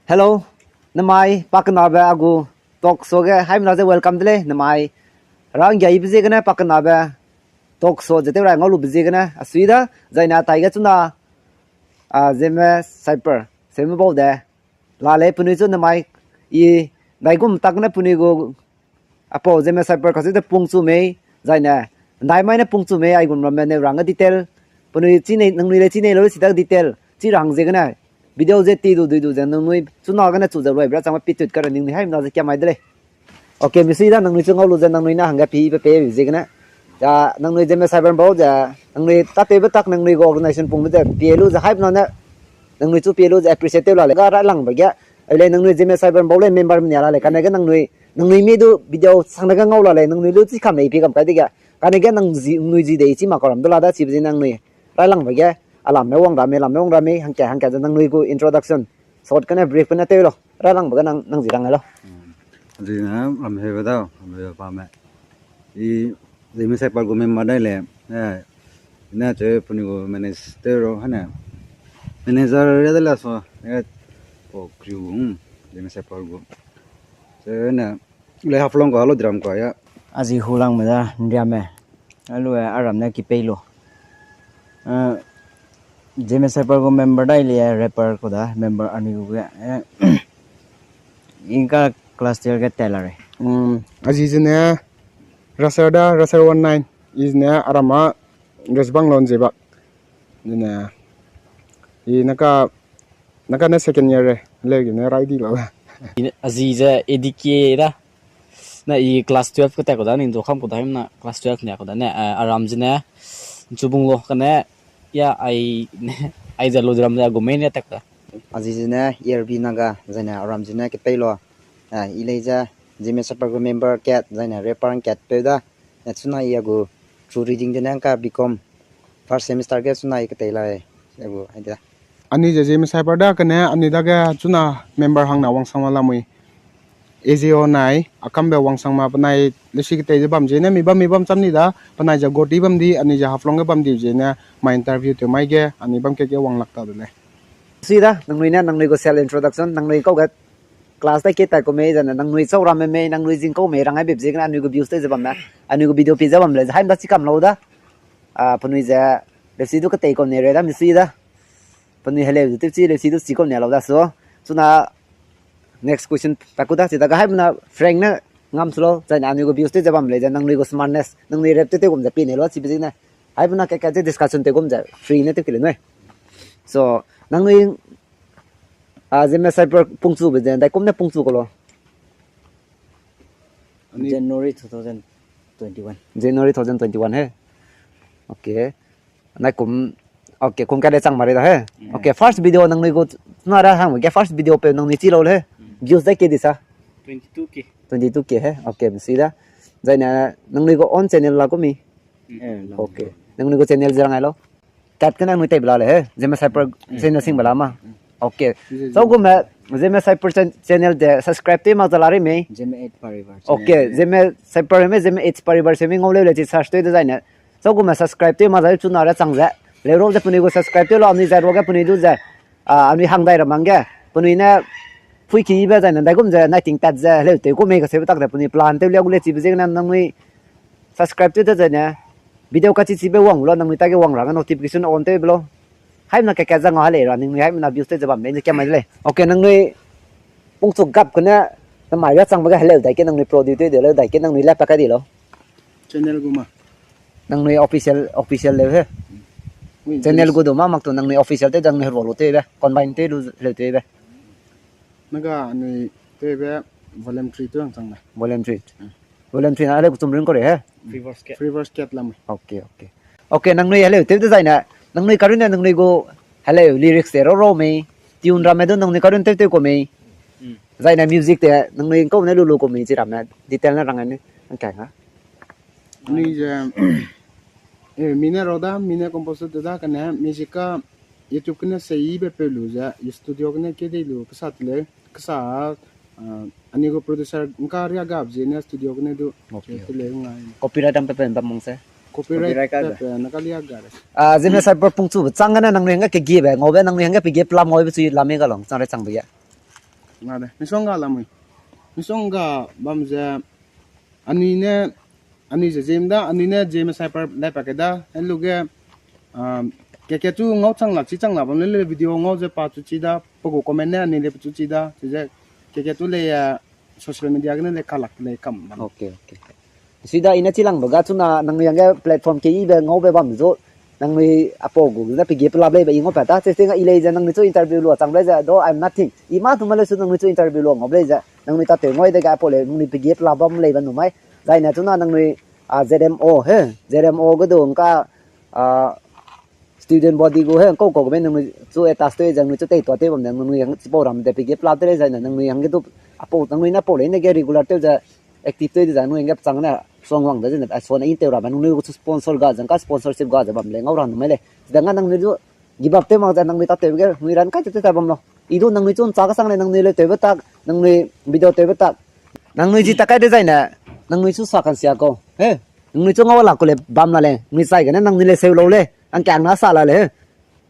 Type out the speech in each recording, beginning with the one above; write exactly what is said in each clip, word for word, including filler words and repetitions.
Hello, namai pakenabe a gu talk show ge haimena ze welcome de lei, namai ranggiaibe ziegene pakenabe talk show ze tew ra ngau lube ziegene, a sui da, zaine a taige chuna, a, Zeme Cypher, Seme bau de, la lei penui chu namai, i, ndaigum tak ne penui gu, apau Zeme Cypher kachu de pungchu mei, zaine, ndaimai ne pungchu mei, aigum ramme ne rangge detail, penui chi nei, nangnui le chi nei lo le si da detail, chi rang ziegene, video ze ti du dui du ze nangnui chuna gene chu ze ruai bra changme pitut ka ra ningnui haimena ze kiamai de lei. Okay, misui da nangnui chu ngau lu ze nangnui na hangge pi pe pe ziegene. Ja, nangnui Zeme Cypher bau ze, nangnui tateube tak nangnui gu organization pungbe ze pie lu ze haimena ne, nangnui chu pie lu ze appreciate tew la lei, ga railangbe ge, ai lei nangnui Zeme Cypher bau lei member menia la lei, kane ge nangnui, nangnui mi du video sang dage ngau la lei, nangnui lu chi kam mei pi kam kai dege, kane ge nang zi, nangnui zi de i chi ma kau ram du la da chibe zi nangnui railangbe ge, alamme wang ramme, lamme wang ramme, hangke, hangke ze nangnui gu introduction, short kane brief kane tew lo, railangbe ge nang, nang zi rang ai lo. Zine, ram hebe da, ram hebe pa me. I, Zeme Cypher gu member dai le, eh, ne che penui gu manage tew ro, hane. Manager ya de la so, eh, o crew, hmm, Zeme Cypher gu. Che ne, le Haflong gu halo drum ka ya. A zi hulangme da, Nriame. Alu, eh, aram ne kipei lo. Eh, Zeme Cypher gu member dai le, rapper ku da, member anui gu ge, eh, i ka class twelve ge tat la rei. Hmm, a zi zene, Raser da, Raser one nine, i zene, arama, Resbang lon ze bak. Zene, i naka, naka ne second year re, leu gene rai di lo. A zi ze A D K da. Na i class twelve ka tat ku da, ning du kam ku da, him na class twelve ne ku da ne, eh, aram zene, Nchubung lo, kane, ya, ai, ai ze lo drum ze a gu main ya tat ku da. A zi zene, E R B Naga, zaine aram zene kepei lo. Eh, i lei ze, Zeme Cypher gu member kat, zaine rapper kat peu da. Eh, chuna i a gu true reading zene ka B Com first semester ge chuna i ketei lai, a gu ai da. Anui ze Zeme Cypher da kane, anui dage chuna member hangna wangsangma lamui. A Z O nai, akambe wangsangma penai lesi ketei ze bam zene, mi bam, mi bam cham ni da, penai ze Guwahati bam di, anui ze Haflong ge bam di zene, ma interview tew mai ge, anui bam kat ge wang lak ta de lei. Sui da, nangnui ne, nangnui gu self introduction, nangnui kau ge class dai ke tai ku mei, zene nangnui chau ramme mei, nangnui zing kau mei, rang ai bep ziegene, anui gu views tew ze bam me, anui gu video pi ze bam lei, ze haimena chi kam lau da. Ah, penui ze, lesi du ketei kau ne rei da, misui da. Penui heleu du tew chi, lesi du chi kau ne lau da, so. Chuna, next question, pa ku da, chi da ga haimena frank ne ngam su lau, zaine anui gu views tew ze bam lei, ze nangnui gu smartness, nangnui rap tew tew gum ze pi ne lau, chibe ziegene. Haimena kat kat ze discussion tew gum ze free ne tew ke lei nui. So, nangnui, ah, Zeme Cypher pungchube ze, dai kum ne pungchu kau lo. Ani January two thousand twenty-one. January two thousand twenty-one he. Okay. Nai kum, okay, kum ka de chang mari da he. Mm. Okay, first video nangnui gu, na ra hang ge first video pe nangnui chi lau le he. Mm. Views dai ke di sa? Twenty-two K. Twenty-two K he. Okay, msi da. Zaine nangnui gu own channel la ku mi? Mm. Eh, la. Okay. Nangnui gu channel ze rang ai lau. Kat ke nangnui tei bela le he, Zeme Cypher, mm, channel sing bela ma. Mm. Okay. Zeme, so gume, Zeme Cypher chan-, channel de subscribe tew mak za la ri mei. Zeme eight Parivar. Okay, channel. Zeme Cypher me, Zeme eight Parivar se mi ngau leu le chi search tew de zaine. So gume subscribe tew mak za chuna ra chang ze. Leu ro ze penui gu subscribe tew lo, anui zai ro ge penui du ze. Ah, anui hang dai ra mang ge. Penui ne phui ki be zaine, dai gum ze, nai ting tat ze, leu tew ku mei ka se be tak de penui plan tew lia gu le chi be ziegene nangnui subscribe tew de zaine. Video ka chi chi be wang lo, nangnui ta ge wang ra ge notification on tew be lo. Haimena kat kat za ngau ha lei ra, ningnui haimena views tew ze bam lei, ne kia mai de lei. Okay, nangnui pungchu gap kene, namai ya chang ba ge heleu dai ke nangnui produce tew de leu dai ke nangnui lap pa kai di lo. Channel gu ma. Nangnui official, official leu he. Ui, channel gu du ma mak tu nangnui official tew, nangnui hero lu tew be, combine tew lu leu tew be. Naga anui tew be voluntary tew ang chang le. Voluntary. Hmm. Voluntary na heleu kuchum ring ko re he. Free verse kat. Free verse kat lam. Okay, okay. Okay, nangnui heleu tew de zaine, nangnui karun ne nangnui gu heleu lyrics te ro ro mei, tune ramme du nangnui karun tew tew ko mei. Hmm. Zaine music te nangnui kau ne lu lu ko mei chi ramme, detail na rang ne, ang kai ha. Anui ze, eh, mi ne ro da, mi ne compose tew da, kane music ka YouTube kene sei be peu lu ze, studio kene ke dei lu, kesa te leu, kesa, ah, anui gu producer ngka ria gap ze ne studio kene du, okay, okay, te leu ngai. Copyright am pe pe bam mong se? Copyright, copyright ka pe, pe, na ka lia ga re. Ah, Zeme Cypher pungchu be chang gene nangnui hangge kegie be, ngau be nangnui hangge pe ge pelam ngau be chui lam e ga long, chang re chang be ge. Misongga lamui. Misongga bam ze, anui ne, anui ze Zeme da, anui ne Zeme Cyber le pa ke da, e luge, um, ke ke tu ngau chang lak, chi chang lak bam le, le video ngau ze pa chu chi da, pe gu comment ne anui le pa chu chi da, chi ze, ke ke tu le, uh, social media gene le kalak le kam bam. Okay, okay. Sida i ne chilangbe ga chuna nangnui hangge platform ke ibe ngaube bam zu, nangnui apau gu ne pege pelap leibe i ngau pa ta, che se nga i lei ze nangnui chu interview lua chang lei ze, though I'm nothing. I ma tu ma lei su nangnui chu interview lua ngau lei ze, nangnui ta tew ngau de ga apau lei, nangnui pege pelap bam lei ba nu mai. Zai ne chuna nangnui, a, Z M O, he, Z M O ge du ngka, a, student body gu he, kau kau gu be nangnui chu attach tew ze nangnui chu tei tua tew bam de, nangnui hang chipau ram de pege pelap te lei zai ne, nangnui hangge du apau, nangnui na pau lei ne ge regular tew ze active tew de zai nangnui hangge pechang ne suang wang de zene, a, suang ne in tew ram, nangnui gu chu sponsor ga ze, ngka sponsorship ga ze bam lei, ngau ram nu mai lei. Zida nga nangnui du give up tew mak ze nangnui ta tew ge, nangnui ran kai tew tew ta bam lo. I du nangnui chu ncha kasang lei, nangnui le tewbe tak, nangnui video tewbe tak. Nangnui ji ta kai de zai ne, nangnui chu sa kan sia kau. He, nangnui chu ngau lak ku le bam la lei, nangnui chai gene nangnui le seu lau lei, ang kang na sa la lei. He,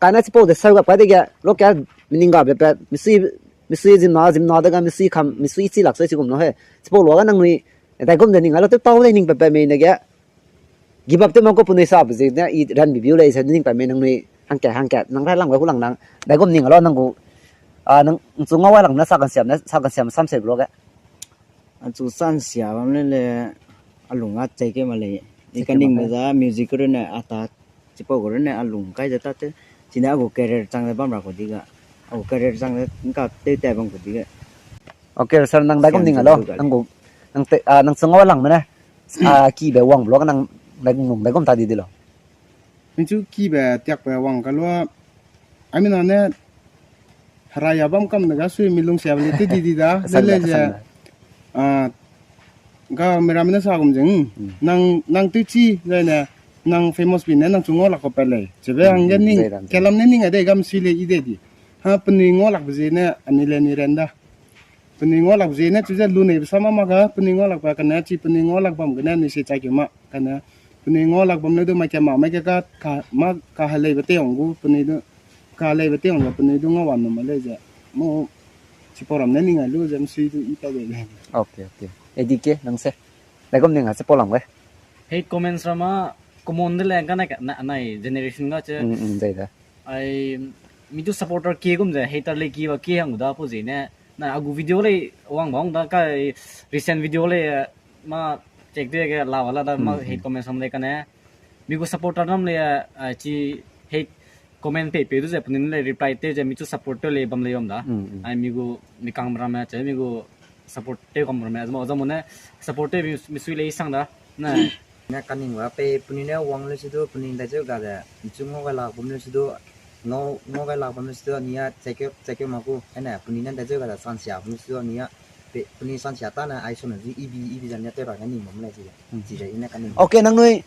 kane chipau de seu gap kai dege, lo ka mening gabe pe, misui, misui zimna, zimna dege misui kam, misui chi lak sui chi gum no he. Chipau lua ga nangnui, dai gum de ning a lo tew tau de ning pe pe mei ne ge. Give up tew mak ku penui sa pe zi ne, i ran bi biu lei se ning pa mei nangnui, hangkat, hangkat, nang rai lang ga hu lang nang, dai gum ning a lo nang gu, a, nang chu ngau wai lang ne sa kan siam ne, sa kan siam sam se blo ge. A chu san sia bam le le, a lung a chai ke ma lei. I ka ning me za music ru ne a ta, chipau gu ru ne a lung kai ze ta te, chine a gu career chang ze bam ra ku di ga, a gu career chang ze ngka tew te bam ku di ga. Okay, sir, nang dai gum ning a lo, nang gu, nang te, a, nang chu ngau wai lang me ne, a, kibe wang blo ga nang dai gum, dai gum ta di di lo. Mi chu kibe tiakbe wang ka lua, a mi na ne, heraya bam kam de ga sui mi lung sia le te di di da, le le ze, a, ga meramme ne sa gum ze, nang, nang tew chi, zai ne, nang famous bi ne, nang chu ngau lak ku pat lei. Chebe hangge ning, kelam ne ning a de gam si le i de di. Ha, penui ngau lak be zi ne, ani le ni ren da. Penui ngau lak be zi ne, chu ze lu nei be sa ma ma ga, penui ngau lak ba kane, chi penui ngau lak bam kane, ni se chai ke ma, kane, penui ngau lak bam le du mai ke ma, mai ke ka, ka, ma ka helei be te ong gu, penui du, ka helei be te ong ga, penui du ngau wa nu ma lei ze. Mo, chipau ram ne ning a lu ze, msui du i ta de le. Okay, okay. A di ke, nang se. Dai gum ning a chipau lam ge. Hate comments ram a, common de le, ka na, na, nai generation ga che. Mm, mm, dai da. Ai, mi tu supporter ke gum ze, hater le ki ba ke hang da po zi ne. Na, a gu video le, wang bang da ka, recent video le, ma, check de ke la wa la da, ma, hate comments ram le kane. Mi gu supporter nam le, a, chi, hate comment pe pe du ze, penui le reply te ze, mi tu supporter le bam le yom da. Mm, mm. Ai, mi gu, mi kang ram che, mi gu, support tew kam ramme, zamo, zamo ne support tew mi, mi sui lei sang da. Na. Ne kaning wa pe penui ne wang le sidu, penui dai zeu ga de, mi chu ngau gai lak bam le sidu, ngau, ngau gai lak bam le sidu, ni a chekeu, chekeu ma ku, ene, penui ne dai zeu ga de, sansia bam le sidu, ni a, pe, penui sansia ta ne, ai so ne, zi ibi, ibi zan ne tew ra ne ning bam le sidu. Hmm. Sidu, i ne kaning. Okay, nangnui,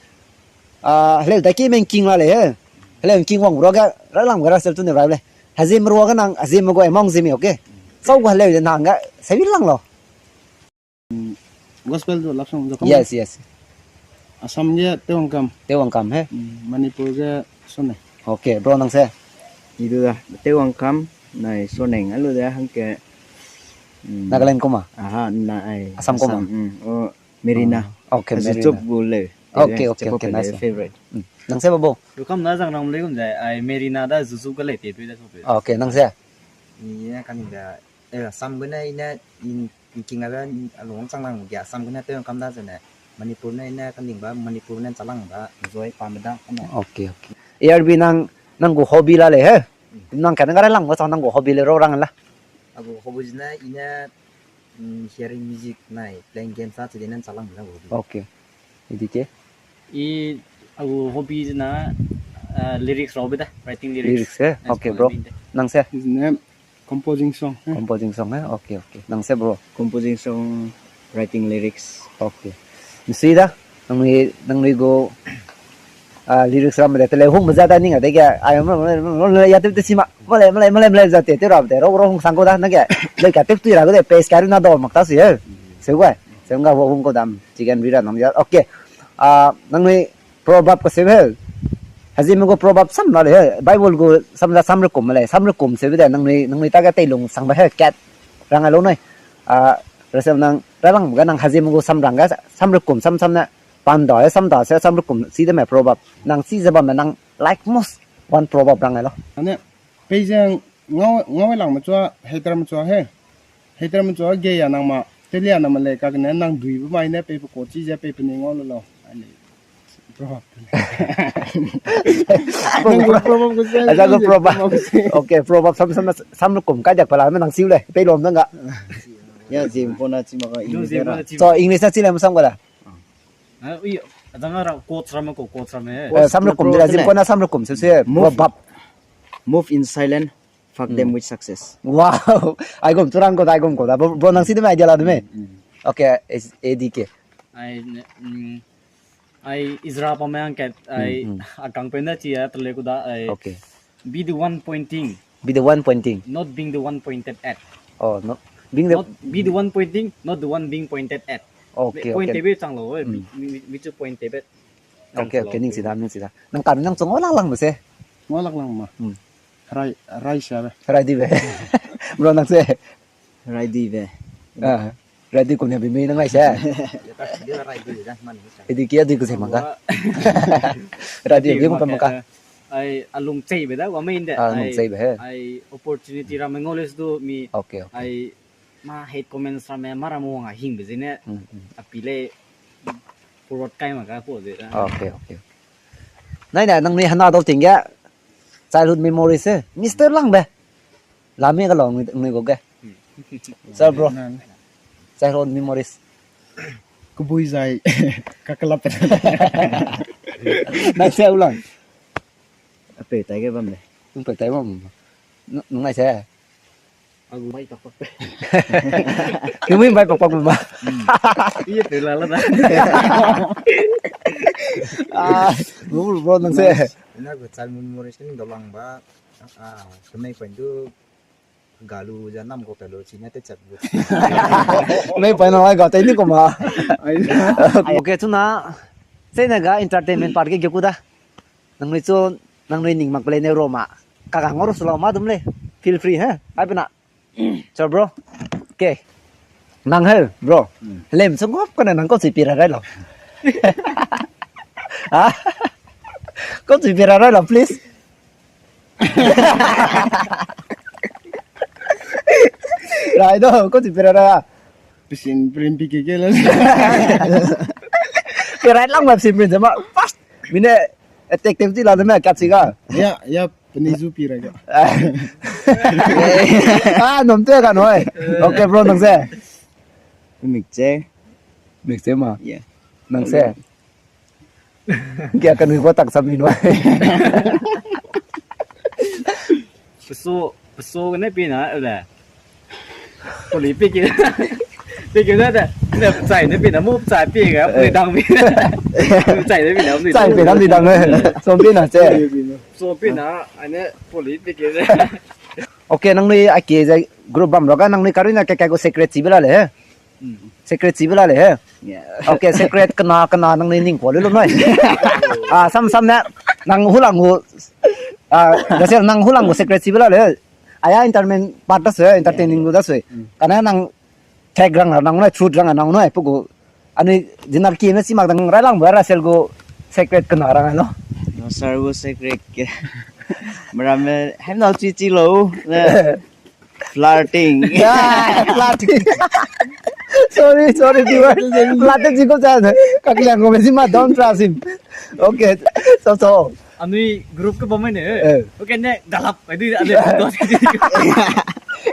ah, heleu da ki meng king la le, he. Heleu king wang ro ga, ra lam ga ra sel tu ne ra le. Hazim ro ga nang, hazim go emang zimi, okay. Sau ga heleu de nang ga, sebi lang lo. Gospel du love song du kam. Yes, yes. Assam ge Tewangkam. Tewangkam, he? Mm, Manipur ge Soneng. Okay, bro, nang se? I du da, Tewangkam, nai Soneng, alu de hangke, mm, Nagaland kuma? Aha, na ai. Assam kuma? Assam, mm, o, Merina. Ah, okay, Merina. Zuchup gu le. Okay, okay, okay, nice. Favorite. Mm. Nang se, babo? Welcome na Zangram le gum zai, ai Merina da Zuchup ga le te pe da so pe. Okay, nang se? Ni ya kaning da, eh, Assam gene ine, in, in king a, along chang lang ge, Assam gene Tewangkam da zene, Manipur ne ine kaning ba, Manipur ne chang lang ba, enjoy pa me da, kane. Okay, okay. A R B nang, nang gu hobby la le, he? Mm. Nang kane ga ra lang ba chang nang gu hobby le ro rang la. A gu hobby zene ine, mm, hearing music nai, playing games a, chide nan chang lang la gu hobby. Okay. Edike? I, a gu hobby zena, ah, lyrics raube da, writing lyrics. Lyrics, eh? Okay, bro. Nang se? Zene composing song, eh? Composing song, eh? Okay, okay. Nang se, bro? Composing song, writing lyrics. Okay. Misi da, nangnui, nangnui gu, ah, lyrics ramme de, tele hung baza da ning a de ge, ai, ya te te sima, male, male, male, male, za te, te ra de, ro, ro hung sang ko da, na ge, le ka te tu ra ko de, page ka ru na do mak ta si, eh? Se gu, se nga wo hung ko dam, chicken ri ra nang ya. Okay. Ah, nangnui proverb ko se he. Hazim gu proverb sam na le he. Bible gu sam la sam rekum le, sam rekum se de, nangnui, nangnui ta ga teilung sang ba he, kat. Rang ai lo nai. Ah, Russell nang, ralang ga nang hazim gu samrang ga, samrekum sam sam ne, panda e samda se samrekum si de me proverb. Nang si ze bam me nang like most one proverb rang ai lo. Ane, pei ze ngau, ngau lang me chua, hater me chua he. Hater me chua ge ya nang ma, telia nang ma le ka gene nang dui bu mai ne, pei pe ko chi ze pei pe ne ngau lo lo. Ane, proverb. Nang gu proverb gu se, Aja gu nang gu proverb. Proverb gu se. Okay, proverb sam, sam, samrekum kai diak pala me nang siu le, pei lom dang ga. Ya, zim pona chi ma ka English ra. So, English na chi le mo sam ga da. Ah, ui, adang ra quotes ram ko, quotes ram e. Eh, samrekum de la, zim pona samrekum se se, move, proverb. Move in silence, fuck them with success. Wow. Aigum turang ko, aigum ko da. Bro, bro, nang si de me idea la de me. Mm, mm. Okay, is A D K. Ai, ne, mm, ai Ezra pa me angkat, ai, mm, mm, akang pe na chi a tele ku da, ai. Okay. Be the one pointing. Be the one pointing. Not being the one pointed at. Oh, no. Being the Not be the one pointing, not the one being pointed at. Okay, point okay. Tebe chang lo, eh, mm, mi, mi, mi chu point tebe. Okay, okay, ning si da, ning si da. Nang kan nang chong wala lang me se. Wala lang ma. Hmm. Rai, rai sia be. Rai di be. Bro, nang se. Rai di be. Ah, rai di kum ne bi mi nang ai se. Edi kia di ku se manga. Rai di bi kum pa maka. Ai, alung chei be da, wa me inde. Ah, alung chei be he. Ai, opportunity ram me ngau le du mi. Okay, okay. Ai, ma hate comments ram me, ma ram wang a hing be zene. Mm, mm. A pi le forward kai ma ka po de da. Okay, okay. Nai na, nang ni hana dau ting ge. Childhood memories, eh? Mister Langbe. Lami ka long ni go ge. Sir bro. Childhood memories. Kubui zai kakalap. Nang se ulang. Ape tai ge bam le. Nang pe tai bam. Nung ngai se. Agu bai pak pak pe. Nung bai pak pak ba. Hmm. Iya pe la la da. Ah, bro, bro, nang se. Ina gu childhood memories ni dolang ba. Ah, kemei pai du galu ja nam ko pe lo chine te chat bu. Mei pai na lai ga te ni ko ma. Okay, chuna. Sena ga entertainment part ge ge ku da. Nangnui chu, nangnui ning mak pelei ne ro ma. Kaga ngor su lau ma dum lei. Feel free, he? Ai pe na. So, bro. Okay. Nang he, bro. Hmm. Lem chu ngop ka na nang kau chui pi ra rai lau. Ah? Kau chui pi ra rai lau, please. Rai do, kau chui pi ra rai. Pisin print pi ke ke la. Pi rai lang ma pisin print ma. Fast. Mine attack tem ti la de me kat si ga. Ya, ya, peni zu pi ra ga. Ah, nom te ga noi. Okay, bro, nang se. Mik che. Mik che ma. Yeah. Nang se. Kia ka nui ko tak sam ni noi. Peso, peso ne pi na, ele. Poli pi ki. Pi ki na da. Ne chai ne pi na, mu chai pi ga, poli dang pi. Chai ne pi na, poli dang pi. Chai pi na, poli dang ne. So pi na che. So pi na, ane poli pi ki. Okay, nangnui a ke ze group bam ro ga, nangnui karui na ke ke gu secret chi bela le, he? Hmm. Secret chi bela le, he? Yeah. Okay, secret kena, kena nangnui ning ko le lo noi. Ah, sam, sam ne, nang hulang gu, ah, Russell nang hulang gu secret chi bela le. Aya entertainment part da sui, entertaining gu da sui. Hmm. Kane nang fact rang a nang noi, truth rang a nang noi, pe gu. Anui, dinar ki me chi mak dang rai lang ba Russell gu secret kena rang a lo. No, sir gu secret ke. Mera me, hem nau chi chi lo, ne. Flirting. Yeah, flirting. Sorry, sorry, viewer. Flirting chi ko cha. Kak liang ko me chi ma, don't trust him. Okay, so, so. Anui group ke bam mai ne. Eh. Okay, ne, galap, kai dui, ane, to.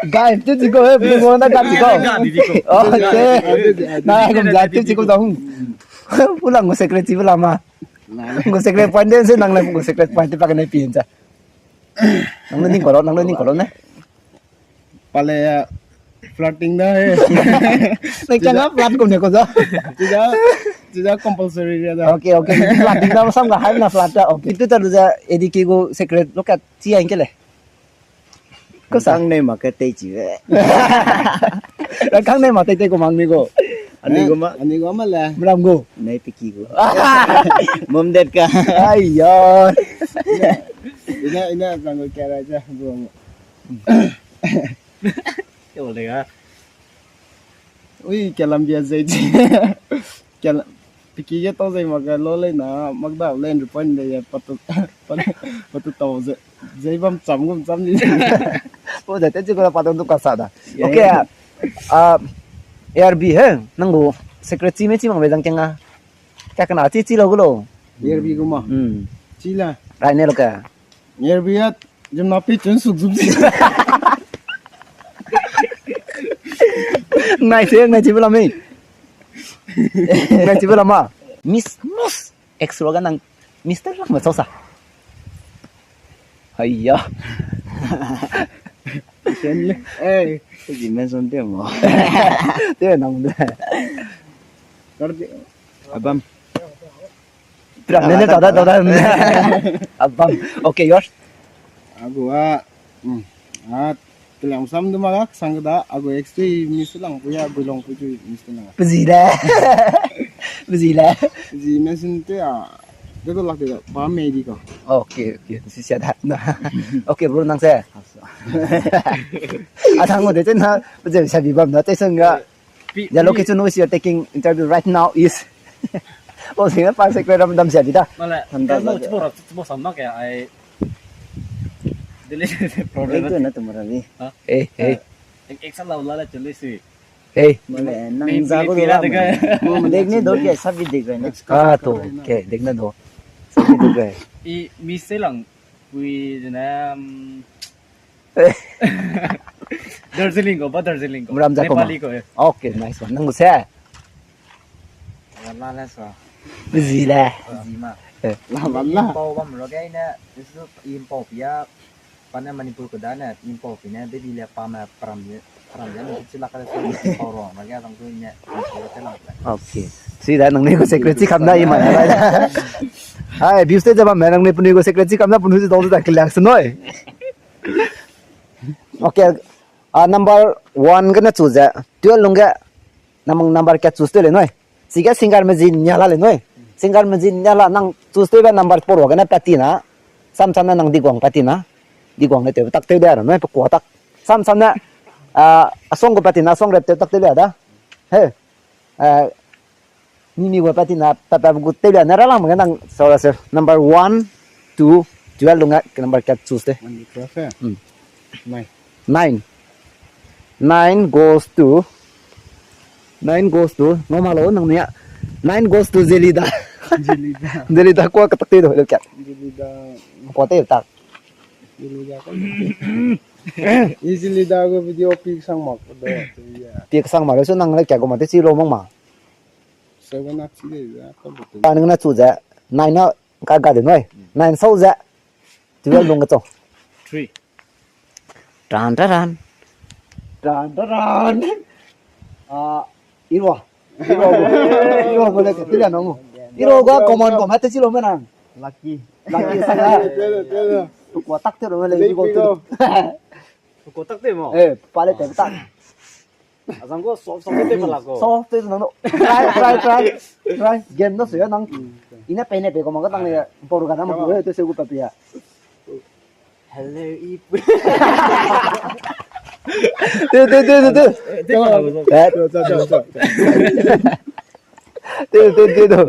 Guys, tu chi ko, eh, bu mo na ka chi ko. Ga di di ko. Okay. Na, ko ja tu chi ko da hung. Pulang ko secret chi bela ma. Ko secret point de se nang le ko secret point pa ka ne pin cha. Nang le ning ko lo, nang le ning ko lo ne. Pale, flirting da he. Nang chang a flirt ko ne ko za. Chida, chida compulsory re da. Okay, okay. Flirting da sam ga hai na flirt da. Okay. Tu ta lu za A D K gu secret lo ka chi a ke le. Ko sa. Kang ne ma ka tei chi ve. Kang ne ma tei tei ko mang ni go. Ani go ma. Ani go ma le. Mram go. Nei piki go. Mom dad ka. Ai ya. Ina, ina, bang go kya ra ja, bro. Yo, le ga. Ui, Colombia zei di. Kela-, piki ge tau zei mak ge lo lei na, mak da lei nru point lei ye, patu, patu, patu tau zei, zei bam cham gum cham di. O, da te chi ko la patu du ka sa da. Yeah. Okay, ah, ah, A R B he, nang gu secret chi me chi mang be zang kenga. Ka kana chi chi lo gu lo. A R B gu ma. Hmm. Chi la. Rai ne lo ka. Ngerbiat, jemna pi chun suk zup zi. Ngai se, ngai chibe lam e. Ngai chibe lam ma. Miss, Miss, ex ruaga nang Mister lang ma chau sa. Haiya. Ken le. Eh, ji mention te mo. Te nang de. Kar de. Abam. Pira, ne, ne, da, da, da, da. Abam. Okay, yours. Agu a, hmm, a, keliang sam du ma ga, sang da, agu ex tui mi se lang puya, agu long pui tui mi se lang. Pezi le. Pezi le. Pezi mention te a, de du lak de, ba mei di ko. Okay, okay, si sia da. Okay, bro, nang se. A thang mo de, te na, pezi sia bi bam na, te sang ga. Pi-, the location which you are taking interview right now is. Oh, sing pa secret ram dam sia di da. Male, thanda ka la no, ja. Chimo ra, chimo sam mak ya, ai. Dele problem. Ei, tu na tumara ni. Ha? Ei, ei. Eh, ek, ek sa lau la la chale si. Ei. Male, mi, nang mi, za mi, ko mi la la de ma. Ka. Mo, mo, dekne do ke, sabi dekne. Ah, to, ke, dekne do. Sabi dekne. I, mi se lang, pui, de na, um, Darjeeling ko, ba Darjeeling ko. Muram ja ko ma. Nepali ko, eh. Okay, nice one. Nang gu se? Wala le sa. Busy le. Busy ma. Eh. La, la, la. Impau bam ro ge ne, isu impau pia, pa ne Manipur ko da ne, impau pi ne, baby le pa me pram ye, pram ye, ne, chi la ka le sa, impau ro, ma ge dang tu ne, impau te lang le. Okay. Si da, nang ne gu secret chi kam da i ma. Hai, views te ja bam me, nang ne puni gu secret chi kam da, puni si dong da, keliak se noi. Okay, ah, number one gene chu ze, twelve lung ge, namang number kat choose te le noi. Sige singer me zin nia la le noi. Singer me zin nia la nang choose te be number four gene pati na. Sam sam ne nang Diguang pati na. Diguang ne te tak te de ra noi, pe kua tak. Sam sam ne, ah, a song gu pati na, song rep te tak te de da. He. Ah, mi mi gu pati na, pa pa gu te le na ra lang nang, so, so, number one, two, twelve lung ge number kat choose te. One, two, twelve, eh? Hmm. Nine. Nine. Nine goes to, nine goes to, no ma lo, nang nia. Nine goes to Zelida. Zelida. Zelida kua ka tak te do, le kya? Zelida. Kua te tak. Zelida kua. I Zelida gu video pic sang mak do, ya. Pic sang mak lo, so nang le kya gu ma te chi lo mang ma. Seven na chi de ya, ka bu te. Pa nang na chu ze, nine na ka ga de noi. Hmm. Nine sau ze, twelve lung ge chau. Three. Ran, ran, ran. Ran, ran, ran. Ah, Iro. Iro gu. Iro gu le ke, tila nong. Iro gu common ko, ma te chi lo me nang. Lucky. Lucky sa ya. Tela, tela. Tu kua tak te lo me le, Iro gu. Tu kua tak te mo? Eh, pa le te tak. Azang ko soft, soft te pala ko. Soft te nang no. Try, try, try. Try. Game no se ya nang. Ine pe ne pe ko ma ka tang le, por ga na ma ko te se gu pa pe ya. Hello, Ipui. Te, te, te, te, te. Eh, te, te, te, te.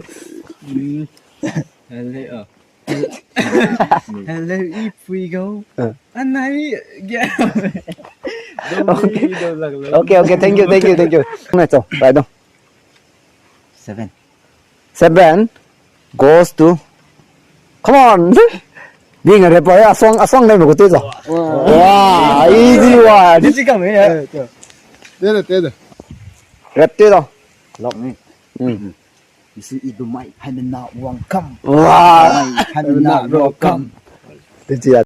Hello, oh. Hello, Ipui go. Eh. Anai, yeah. Okay. Okay, okay, thank you, thank you, thank you. Ngai chau, bai dong. Seven. Seven goes to, come on. Ding a repa ya, a song, a song nai mo ko te zo. Wow. Wow, easy one. Easy kam ya. Eh, te. Te de, te de. Rep te do. Lok ni. Hmm. Isi i du mai, hai na wang kam. Wow. Mai, hai na ro kam. Te chi ya.